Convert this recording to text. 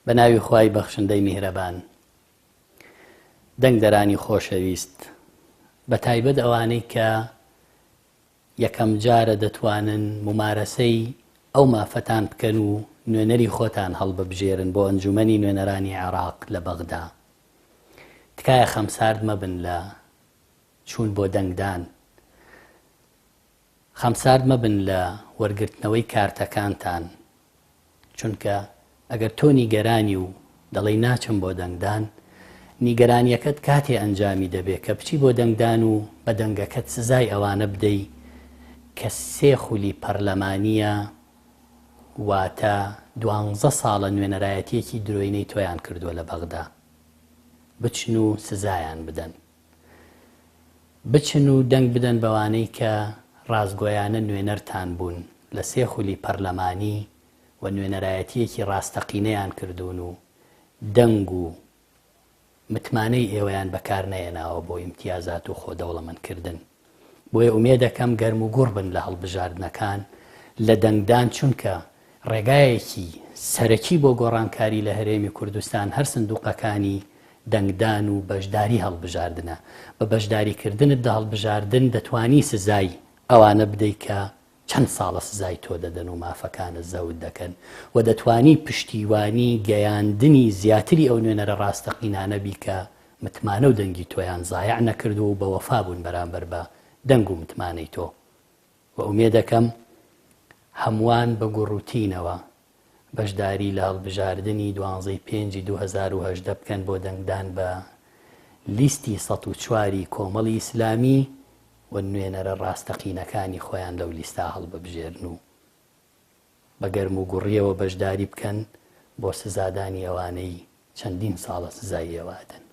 بە ناوی خوای بەخشندەی میهرەبان. دەنگدەرانی خۆشەویست، بە تایبەت ئەوانەی کە یەکەم جارە دەتوانن مومارەسەی ئەو مافەتان بکەن و نوێنەری خۆتان هەڵببژێرن بۆ ئەنجومەنی نوێنەرانی عێراق لە بەغدا. تکایە خەمسارد مەبن لە چوون بۆ دەنگدان. خەمسارد مەبن لە وەرگرتنەوەی کارتەکانتان، چونکە ئەگەر تۆ نیگەرانی و دەڵێی ناچم بۆ دەنگدان، نیگەرانیەکەت کاتێ ئەنجامی دەبێ کە بچی بۆ دەنگدان و بە دەنگەکەت سزای ئەوانە بدەی کە سێ خولی پەرلەمانیە واتە دوانزە ساڵە نوێنەرایەتیەکی درۆینەی تۆیان کردوە لە بەغدا بچن و سزایان بدەن. بچن و دەنگ بدەن بەوانەی کە ڕاستگۆیانە نوێنەرتان بوون لە سێ خولی پەرلەمانی و نوێنەرایەتییەکی ڕاستەقینەیان کردوون و دەنگ و متمانەی ئێوەیان بەکار نەهێناوە بۆ ئیمتیازات و خۆ دەوڵەمەندکردن. بۆیە ئومێدەکەم گەرموگوڕ بن لە هەڵبژاردنەکان لە دەنگدان چونکە ڕێگایەکی سەرەکی بۆ گۆڕانکاری لە هەرێمی کوردستان هەر سندوقەکانی دەنگدان و بەشداری هەڵبژاردنە. بە بەشداریکردنت لە هەڵبژاردن دەتوانی سزای ئەوانە بدەی کە چەند ساڵە سزای تۆ دەدەن و مافەکانت زەوت دەکەن و دەتوانی پشتیوانی گەیاندنی زیاتری ئەو نوێنەرە ڕاستەقینانە بی کە متمانە و دەنگی تۆیان زایع نەکردووە و بەوەفا بوون بەرامبەر بە دەنگ و متمانەی تۆ. وە ئومێدەکەم هەمووان بە گوڕوتینەوە بەشداری لە هەڵبژاردنی دوانزەی پێنجی 2018 بکەن بۆ دەنگدان بە لیستی 104 ی کۆمەڵی ئیسلامی و نوێنەرە ڕاستەقینەکانی خۆیان لەو لیستە هەڵببژێرن و بە گەرموگوڕیەوە بەشداری بکەن بۆ سزادانی ئەوانەی چەندین ساڵە سزای ئێوە ئەدەن.